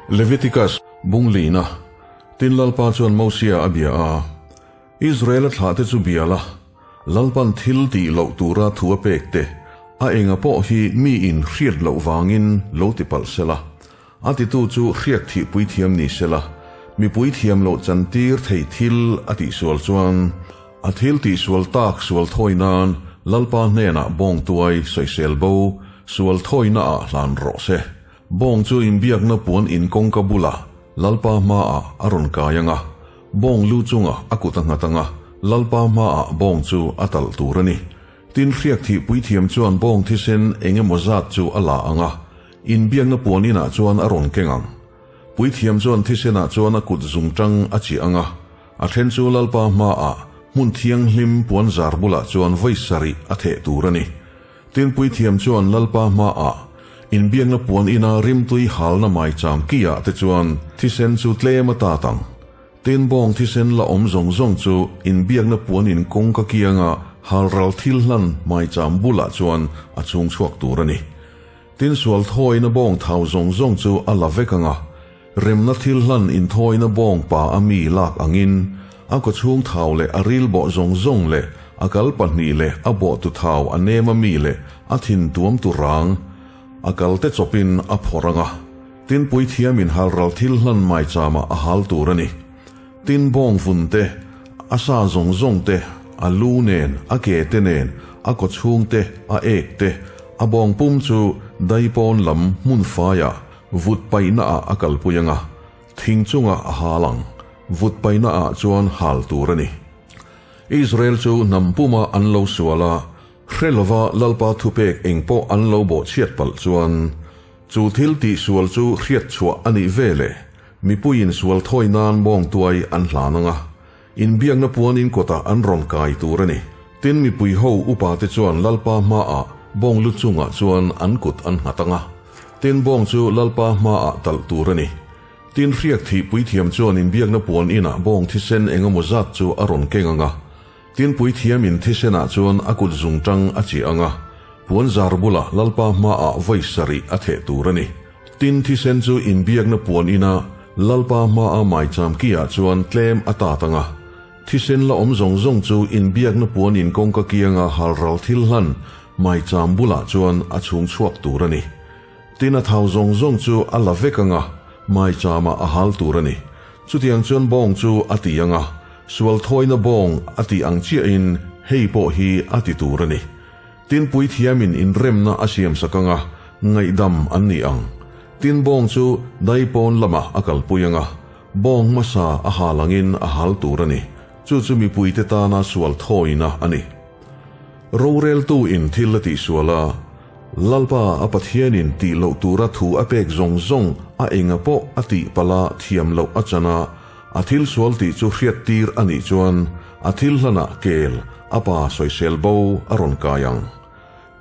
Leviticus bung lina Tin Lalpa chuan Mosia a bia a, Israela thlahte chu bia la, Lalpan thil tih loh tura thu a pek te, a enga pawh hi miin hriat loh vangin lo ti palh sela, a titu chu hriak thih puithiam ni sela, mipui thiam loh chantir thei thil a tihsual chuan a thil tihsual tak sual thawi nan Lalpa hnenah bawng tuai sawisel bo sual thawina ah hlan rawh se. Bawng chu inbiakna puan in kawngka bulah Lalpa hmaah a rawn kai ang a, bawng lu chungah a kut a nghat ang a, Lalpa hmaah bawng chu a talh tur a ni. Tin, hriak thih puithiam chuan bawng thisen eng emaw zat chu a la ang a, inbiakna puan inah chuan a rawn keng ang. Puithiam chuan thisenah chuan a kut zungtang a chiah ang a, a then chu Lalpa hmaah hmun thianghlim puan zar bulah chuan vawi sarih a theh tur a ni. Tin, puithiam chuan Lalpa hmaah inbiakna puan ina rimtui halna maicham kiah te chuan thisen chu tlem a tat ang. Tin, bawng thisen la awm zawng zawng chu inbiakna puan in kawngka kianga halral thil hlan maicham bulah chuan a chhung chhuak tur a ni. Tin, sual thawina bawng thau zawng zawng chu a la vek ang a, remna thil hlan inthawina bawng pa a mi lak angin a kawchhung thau leh a ril bawh zawng zawng leh a kal pahnih leh a bawhtu thau a nem a mi leh a thin tuamtu rang a kalte chawpin a phawrh ang a. Tin, puithiamin halral thil hlan maichama a hal tur a ni. Tin, bawng vun te, a sa zawng zawng te, a lu nen, a ke te nen, a kawchhung te, a ek te, a bawng pum chu daipawn lam hmun faiah vut paihnaah a kalpui ang a, thing chungah a hal ang. Vut paihnaah chuan hal tur a ni. Israel chu hnam puma an lo sual a, hre lova Lalpa thupek engpawh an lo bawhchhiat palh chuan, Chu thil tihsual chu hriat chhuah a nih ve le, mipuiin sual thawi nan bawngtuai an hlan ang a, inbiakna puanin kawtah an rawn kai tur a ni. Tin, mipui ho upate chuan Lalpa hmaah bawng lu chungah chuan an kut an nghat ang a, tin bawng chu Lalpa hmaah talh tur a ni. Tin, hriak thih puithiam chuan inbiakna puan inah bawng thisen engemaw zat chu a rawn keng ang a, Tin puithiamin thisenah chuan a kut zungtang a chiah ang a, puan zar bulah Lalpa hmaah vawi sarih a theh tur a ni. Tin thisen chu inbiakna puan ina Lalpa hmaa maicham kiah chuan tlem a tat ang a, thisen la awm zawng zawng chu inbiakna puan in kawngka kianga halral thil hlan maicham bulah chuan a chhung chhuak tur a ni. Tin a thau zawng zawng chu a la vek ang a, maichama a hal tur a ni. Chutiang chuan bawng chu a ti ang a, sual thawina bawng a tih ang chiahin hei pawh hi a ti tur a ni. Tin puithiamin inremna a siamsak ang a, ngaihdam an ni ang. Tin bawng chu daipawn lamah a kalpui ang a, bawng hmasa a hal angin a hal tur a ni. Chu chu mipuite tana sual thawina a ni. Roreltu in thil a tihsual a, Lalpa a Pathianin tih loh tura thu a pek zawng zawng a enga pawh a tih palh a thiam loh a chan a, a thil sual tih chu hriattir a nih chuan a thil hlanah kel a pa sawisel bo a rawn kai ang.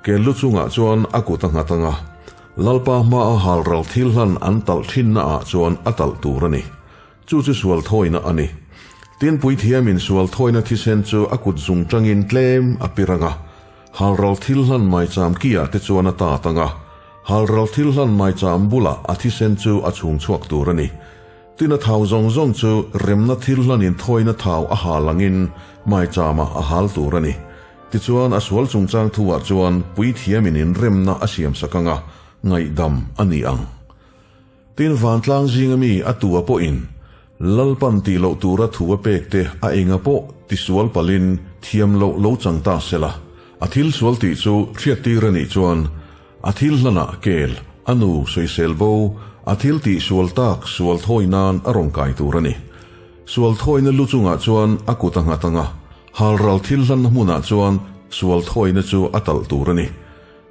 Kel lu chungah chuan a kut a nghat ang a, Lalpa hmaa halral thil hlan an talh thinna ah chuan a talh tur a ni. Chu chu sual thawina a ni. Tin, puithiamin sual thawina thisen chu a kut zung tangin tlem a pir ang a, halral thil hlan maicham kiah te chuan a tat ang a, halral thil hlan maicham bulah a thisen chu a chhung chhuak tur a ni. Tin, a thau zawng zawng chu remna thil hlanin thawina thau a hal angin maichamah a hal tur a ni. Tichuan, a sual chungchang thuah chuan puithiamin inremna a siamsak ang a, ngaihdam a ni ang. Tin, vantlang zinga mi a tua pawhin Lalpan tih loh tura thu a pek te a enga pawh tisual palhin thiam loh lo chang ta sela, a thil sual tih chu hriattir a nih chuan a thil hlanah kel, a nu sawisel bo, a thil tih sual tak sual thawi nan a rawn kai tur a ni. Sual thawina lu chungah chuan a kut a nghat ang a, halral thil hlanna hmunah chuan sual thawina chu a talh tur a ni.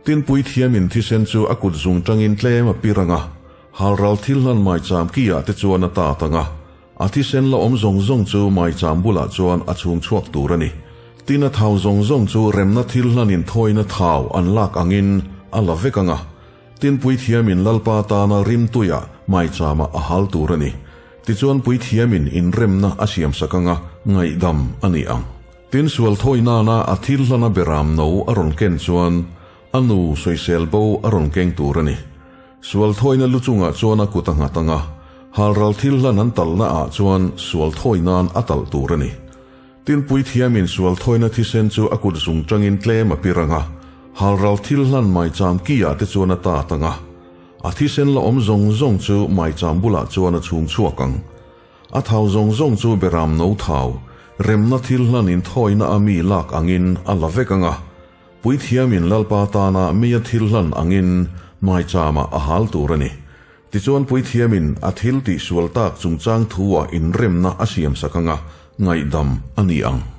Tin puithiamin thisen chu a kut zung tangin tlem a pir ang a, halral thil hlan maicham kiah te chuan a tat ang a, a thisen la awm zawng zawng chu maicham bulah chuan a chhung chhuak tur a ni. Tin a thau zawng zawng chu remna thil hlanin thawina thau an lak angin a la vek ang a, tin puithiamin Lalpa tana rimtuiah maichamah a hal tur a ni. Tichuan puithiamin inremna a siamsak ang a, ngaihdam a ni ang. Tin sual thawi nana a thil hlana beram no a rawn ken chuan a nu sawisel bo a rawn keng tur a ni. Sual thawina lu chungah chuan a kut a nghat ang a. Halral thil hlan an talhna ah chuan sual thawi nan a talh tur a ni. Tin puithiamin sual thawina thisen chu a kut zung tangin tlem a pir ang a, halral thil hlan maicham ki ah te chuan a tat ang a. A thisen la awm zawng zawng chu maicham bulah chuan a chhung chhuak ang. A thau zawng zawng chu beram no thau, remna thil hlan inthawina a mi lak angin a la vek ang a. Puithiamin Lalpa tana mei a thil hlan angin maicham-ah a hal tur a ni. Tichuan Puithiamin a thil tihsual tak chungchang thu-ah inremna a siamsak anga ngaihdam a ni ang.